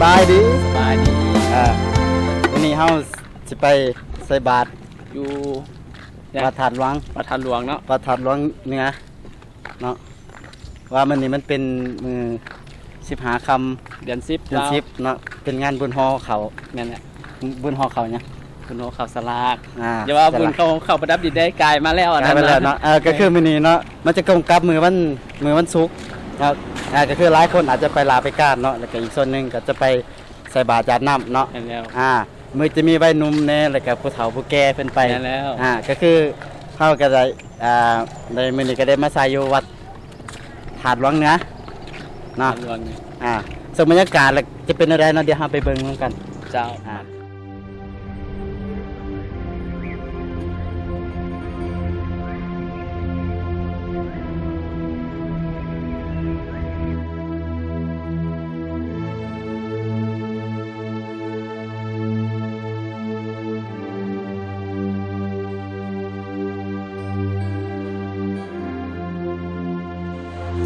ສະບາຍດີ ສະບາຍດີ ອ່າ ມື້ນີ້ເຮົາຊິໄປໃສ່ບາດຢູ່ຫຍັງ ວັດທາດຫຼວງ ວັດທາດຫຼວງເນາະ ວັດທາດຫຼວງເໜືອເນາະ ວ່າມື້ນີ້ມັນເປັນມື້ສິບຫ້າຄ່ຳ ເດືອນສິບ ເດືອນສິບເນາະ ເປັນງານບຸນຫໍ່ເຂົ້າ ແມ່ນແຫຼະ ບຸນຫໍ່ເຂົ້າຫຍັງ? ບຸນຫໍ່ເຂົ້າສະຫຼາກ ອ່າ ຢ່າວ່າບຸນເຂົ້າ ເຂົ້າປະດັບດິນໄດ້ ກາຍມາແລ້ວ ກາຍມາແລ້ວເນາະ ເອີ ກໍຄືມື້ນີ້ເນາະ ມັນຈະກົງກັບມື້ວັນ ມື້ວັນສຸກເນາະ ອ່າ ກໍຄືຫຼາຍຄົນອາດຈະໄປຫຼາໄປການເນາະ ແລ້ວກໍອີກສ່ວນໜຶ່ງກໍຈະໄປໃສ່ບາດຢາດນ້ຳເນາະ ແມ່ນແລ້ວ ອ່າ ມື້ຈະມີໄວໜຸ່ມແດ່ ແລ້ວກໍຜູ້ເຖົ້າຜູ້ແກ່ເພິ່ນໄປ ແມ່ນແລ້ວ ອ່າ ກໍຄືເຮົາກໍໄດ້ ອ່າ ໄດ້ ມື້ນີ້ກໍໄດ້ມາໃສ່ຢູ່ວັດທາດຫຼວງເໜືອເນາະ ທາດຫຼວງເໜືອ ອ່າ ເຊິ່ງບັນຍາກາດລະຈະເປັນແນວໃດເນາະ ດຽວເຮົາໄປເບິ່ງນຳກັນ ເຈົ້າ ອ່າ.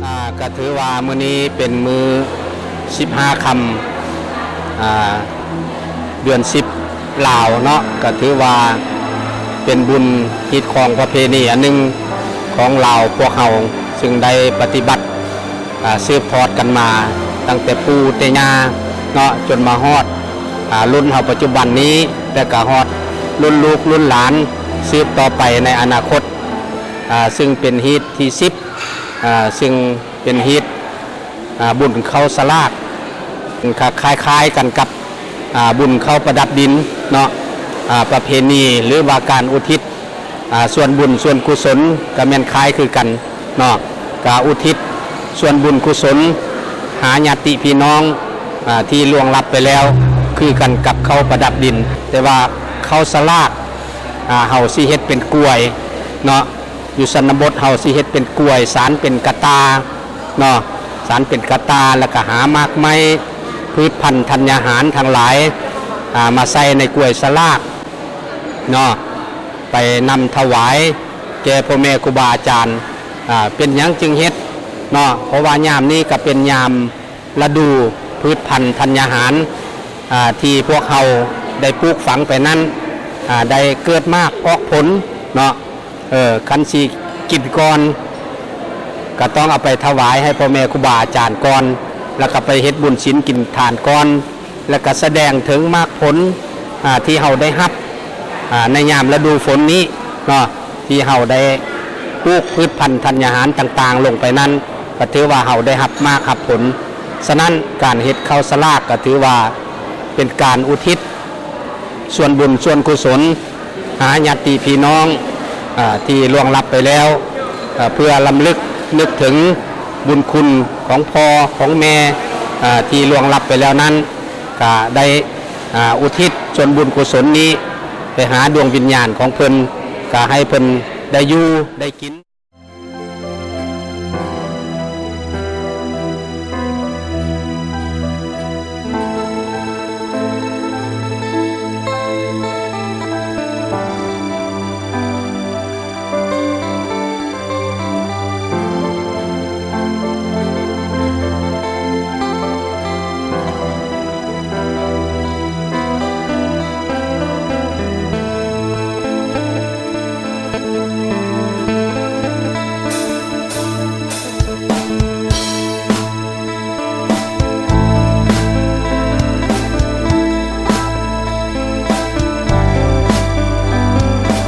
ອ່າ ກໍຖືວ່າມື້ນີ້ເປັນມື້ສິບຫ້າຄ່ຳ ອ່າ ເດືອນສິບລາວເນາະ ກໍຖືວ່າເປັນບຸນຮີດຄອງປະເພນີອັນໜຶ່ງຂອງລາວພວກເຮົາ ຊຶ່ງໄດ້ປະຕິບັດ ອ່າ ສືບທອດກັນມາຕັ້ງແຕ່ປູ່ແຕ່ຍ່າເນາະ ຈົນມາຮອດ ອ່າ ລຸ້ນເຮົາປັດຈຸບັນນີ້ ແລະກະຮອດລຸ້ນລູກລຸ້ນຫຼານສືບຕໍ່ໄປໃນອະນາຄົດ ອ່າ ຊຶ່ງເປັນຮີດທີສິບ ອ່າ ຊຶ່ງເປັນຮີດ ອ່າ ບຸນເຂົ້າສະຫຼາກ ກໍຄ້າຍໆກັນກັບ ອ່າ ບຸນເຂົ້າປະດັບດິນເນາະ ອ່າ ປະເພນີ ຫຼືວ່າການອຸທິດ ອ່າ ສ່ວນບຸນສ່ວນກຸສົນ ກໍແມ່ນຄ້າຍຄືກັນເນາະ ກໍອຸທິດສ່ວນບຸນກຸສົນຫາຍາດຕິພີ່ນ້ອງ ອ່າ ທີ່ລ່ວງລັບໄປແລ້ວ ຄືກັນກັບເຂົ້າປະດັບດິນ ແຕ່ວ່າເຂົ້າສະຫຼາກ ອ່າ ເຮົາຊິເຮັດເປັນກ້ວຍເນາະ ຢູ່ຊົນນະບົດເຮົາຊິເຮັດເປັນກ້ວຍ ສານເປັນກະຕ່າເນາະ ສານເປັນກະຕ່າ ແລ້ວກະຫາໝາກໄມ້ ພືດພັນທັນຍາຫານທັງຫຼາຍ ອ່າ ມາໃສ່ໃນກ້ວຍສະຫຼາກເນາະ ໄປນຳຖວາຍແກ່ພໍ່ແມ່ຄູບາອາຈານ ອ່າ ເປັນຫຍັງຈຶ່ງເຮັດເນາະ ເພາະວ່າຍາມນີ້ກະເປັນຍາມ ລະດູພືດພັນທັນຍາຫານ ອ່າ ທີ່ພວກເຮົາໄດ້ປູກຝັງໄປນັ້ນ ອ່າ ໄດ້ເກີດໝາກອອກຜົນເນາະ ເອີ ຄັນຊິກິນກ່ອນ ກໍຕ້ອງເອົາໄປຖວາຍໃຫ້ພໍ່ແມ່ຄູບາອາຈານກ່ອນ ແລ້ວກໍໄປເຮັດບຸນສິນກິນທານກ່ອນ ແລ້ວກໍສະແດງເຖິງໝາກຜົນ ອ່າ ທີ່ເຮົາໄດ້ຮັບ ອ່າ ໃນຍາມລະດູຝົນນີ້ເນາະ ທີ່ເຮົາໄດ້ປູກພືດພັນທັນຍາຫານຕ່າງໆລົງໄປນັ້ນ ກໍຖືວ່າເຮົາໄດ້ຮັບໝາກຮັບຜົນ. ສະນັ້ນ ການເຮັດເຂົ້າສະຫຼາກກໍຖືວ່າເປັນການອຸທິດສ່ວນບຸນສ່ວນກຸສົນຫາຍາດຕິພີ່ນ້ອງ ອາ ທີ່ລ່ວງລັບໄປແລ້ວ ເພື່ອລຳລຶກນຶກເຖິງບຸນຄຸນຂອງພໍ່ຂອງແມ່ ອາ ທີ່ລ່ວງລັບໄປແລ້ວນັ້ນ ກະໄດ້ ອາ ອຸທິດສ່ວນບຸນກຸສົນນີ້ໄປຫາດວງວິນຍານຂອງເພິ່ນ ກະໃຫ້ເພິ່ນໄດ້ຢູ່ໄດ້ກິນ.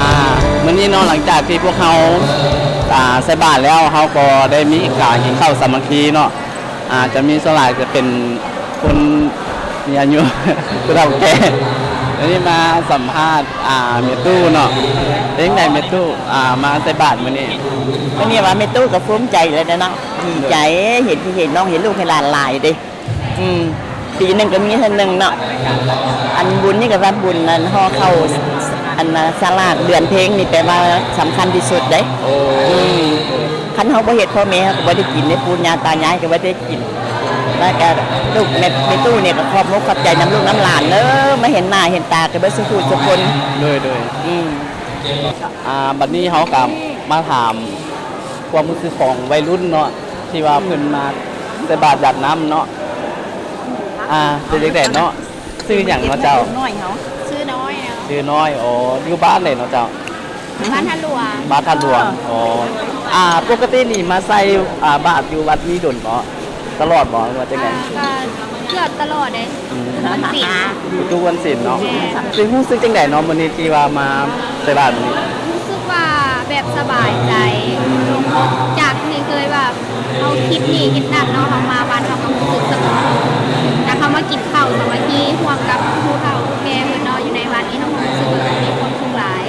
ອາ ມື້ນີ້ເນາະ ຫຼັງຈາກທີ່ພວກເຮົາ ອາ ໃສ່ບາດແລ້ວ ເຮົາກໍໄດ້ມີການກິນເຂົ້າສາມັກຄີເນາະ ອາ ຈະມີສ່ວນຫຼາຍຈະເປັນຄົນມີອາຍຸ ຜູ້ເຖົ້າແກ່. ອັນນີ້ມາສຳພາດ ອາ ແມ່ຕູ້ເນາະ ເປັນຈັ່ງໃດແມ່ຕູ້ ອາ ມາໃສ່ບາດມື້ນີ້? ມື້ນີ້ວ່າແມ່ຕູ້ກໍພູມໃຈແລ້ວເນາະ ດີໃຈ ເຫັນພີ່ເຫັນນ້ອງເຫັນລູກເຫັນຫຼານຫຼາຍເດ້. ອືມ ປີໜຶ່ງກໍມີເທື່ອໜຶ່ງເນາະ ອັນບຸນນີ້ກໍວ່າບຸນ ອັນຫໍ່ເຂົ້າ ອັນສະຫຼາກເດືອນເພັງນີ້ແປວ່າສຳຄັນທີ່ສຸດເດ້. ໂອ້ ອືມ ຄັນເຮົາບໍ່ເຮັດ ພໍ່ແມ່ເຮົາກໍບໍ່ໄດ້ກິນເດ້ ປູ່ຍ່າຕາຍາຍກໍບໍ່ໄດ້ກິນ. ແລ້ວກໍລູກແມ່ຕູ້ນີ້ກໍຂອບມຸກຂອບໃຈນຳລູກນຳຫຼານເດີ ມາເຫັນໜ້າເຫັນຕາກັນເບິດສູ່ຜູ້ສູ່ຄົນ. ໂດຍ ໂດຍ ອືມ ອາ ບັດນີ້ເຮົາກໍມາຖາມຄວາມຮູ້ສຶກຂອງໄວລຸ້ນເນາະ ທີ່ວ່າເພິ່ນມາໃສ່ບາດຢາດນ້ຳເນາະ. ອ່າ ເປັນຈັ່ງໃດເນາະ? ຊື່ຫຍັງເນາະເຈົ້າ? ນ້ອຍເຮົາ ຊື່ນ້ອຍເນາະ. ຊື່ນ້ອຍ ອໍ ຢູ່ບ້ານໃດເນາະເຈົ້າ? ບ້ານທ່າຫຼວງ. ບ້ານທ່າຫຼວງ ເອີ ອໍ ອ່າ ປົກກະຕິນີ້ມາໃສ່ ອ່າ ບາດຢູ່ວັດນີ້ດົນບໍ່? ຕະຫຼອດບໍ່ ຫຼືວ່າຈັ່ງໃດ? ອ່າ ກໍເກືອບຕະຫຼອດເດ້ ອືມ ວັນສິນ ທຸກວັນສິນເນາະ. ແມ່ນ. ຊິຮູ້ສຶກຈັ່ງໃດເນາະ ມື້ນີ້ທີ່ວ່າມາໃສ່ບາດມື້ນີ້? ຮູ້ສຶກວ່າແບບສະບາຍໃຈ ຈາກທີ່ເຄີຍວ່າ ເຮົາຄິດນີ້ຄິດນັ້ນເນາະ ເຮົາມາວັດເຮົາກໍຮູ້ສຶກສະຫງົບ ແລ້ວເຮົາມາກິນເຂົ້າສາມັກຄີຮ່ວມກັບຜູ້ເຖົ້າຜູ້ແກ່ເພິ່ນເນາະ ຢູ່ໃນວັດນີ້ເຮົາກໍຮູ້ສຶກວ່າມີຄວາມສຸກຫຼາຍ.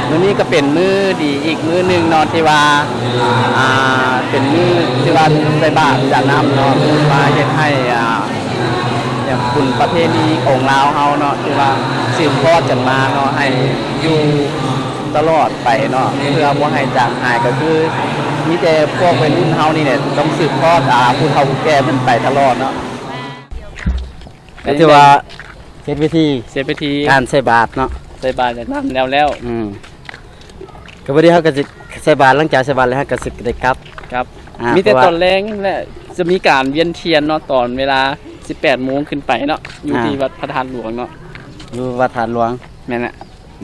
ມື້ນີ້ກໍເປັນມື້ດີອີກມື້ໜຶ່ງເນາະ ທີ່ວ່າ ອ່າ ເປັນມື້ທີ່ວ່າໃສ່ບາດຈາກນ້ຳເນາະ ມາເຮັດໃຫ້ ອ່າ ຫຍັງ ບຸນປະເພນີຂອງລາວເຮົາເນາະ ທີ່ວ່າສືບທອດກັນມາເນາະ ໃຫ້ຢູ່ ຕະຫຼອດໄປເນາະ ເພື່ອບໍ່ໃຫ້ຈາງຫາຍ ກໍຄືມີແຕ່ພວກໄວລຸ້ນເຮົານີ້ແຫຼະ ຕ້ອງສືບທອດ ອ່າ ຜູ້ເຖົ້າຜູ້ແກ່ເພິ່ນໄປຕະຫຼອດເນາະ. ກໍຖືວ່າເສັດພິທີ ເສັດພິທີການໃສ່ບາດເນາະ ໃສ່ບາດຈາກນ້ຳແລ້ວ ແລ້ວ ອືມ ກໍພໍດີເຮົາກໍຊິໃສ່ບາດ ຫຼັງຈາກໃສ່ບາດແລ້ວເຮົາກໍຊິໄດ້ກັບ ກັບ ອ່າ ມີແຕ່ ເພາະວ່າຕອນແລງ ແລະ ຈະມີການວຽນທຽນເນາະ ຕອນເວລາສິບແປດໂມງຂຶ້ນໄປເນາະ ຢູ່ ອ່າ ທີ່ວັດພະທາດຫຼວງເນາະ ຢູ່ວັດທາດຫຼວງ. ແມ່ນແຫຼະ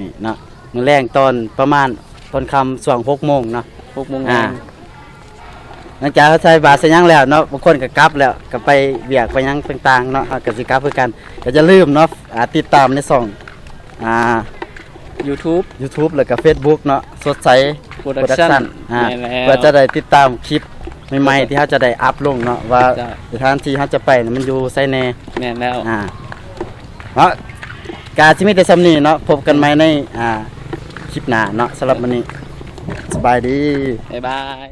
ນີ້ເນາະ ມື້ແລງຕອນປະມານຕອນຄ່ຳຊ່ວງຫົກໂມງເນາະ ຫົກໂມງແລງ ອ່າ ຫຼັງຈາກເຮົາໃສ່ບາດໃສ່ຫຍັງແລ້ວເນາະ ບາງຄົນກໍກັບແລ້ວ ກໍໄປວຽກໄປຫຍັງຕ່າງໆເນາະ ເຮົາກໍຊິກັບຄືກັນ. ກໍຢ່າລືມເນາະ ອ່າ ຕິດຕາມໃນຊ່ອງ ອ່າ ຢູທູບ ຢູທູບ ແລ້ວກໍເຟສບຸກເນາະ ສົດໃສ ໂປຣດັກຊັນ ໂປຣດັກຊັນ ອ່າ ແມ່ນແລ້ວ ເພື່ອຈະໄດ້ຕິດຕາມຄລິບໃໝ່ໆ ທີ່ເຮົາຈະໄດ້ອັບລົງເນາະ ວ່າ ເຈົ້າ ສະຖານທີ່ເຮົາຈະໄປນັ້ນມັນຢູ່ໃສແດ່. ແມ່ນແລ້ວ ອ່າ ເນາະ ກະຊິມີແຕ່ສ່ຳນີ້ເນາະ ພົບກັນໃໝ່ໃນ ອ່າ ຄລິບໜ້າເນາະ ສຳລັບມື້ນີ້ ສະບາຍດີ ບາຍບາຍ.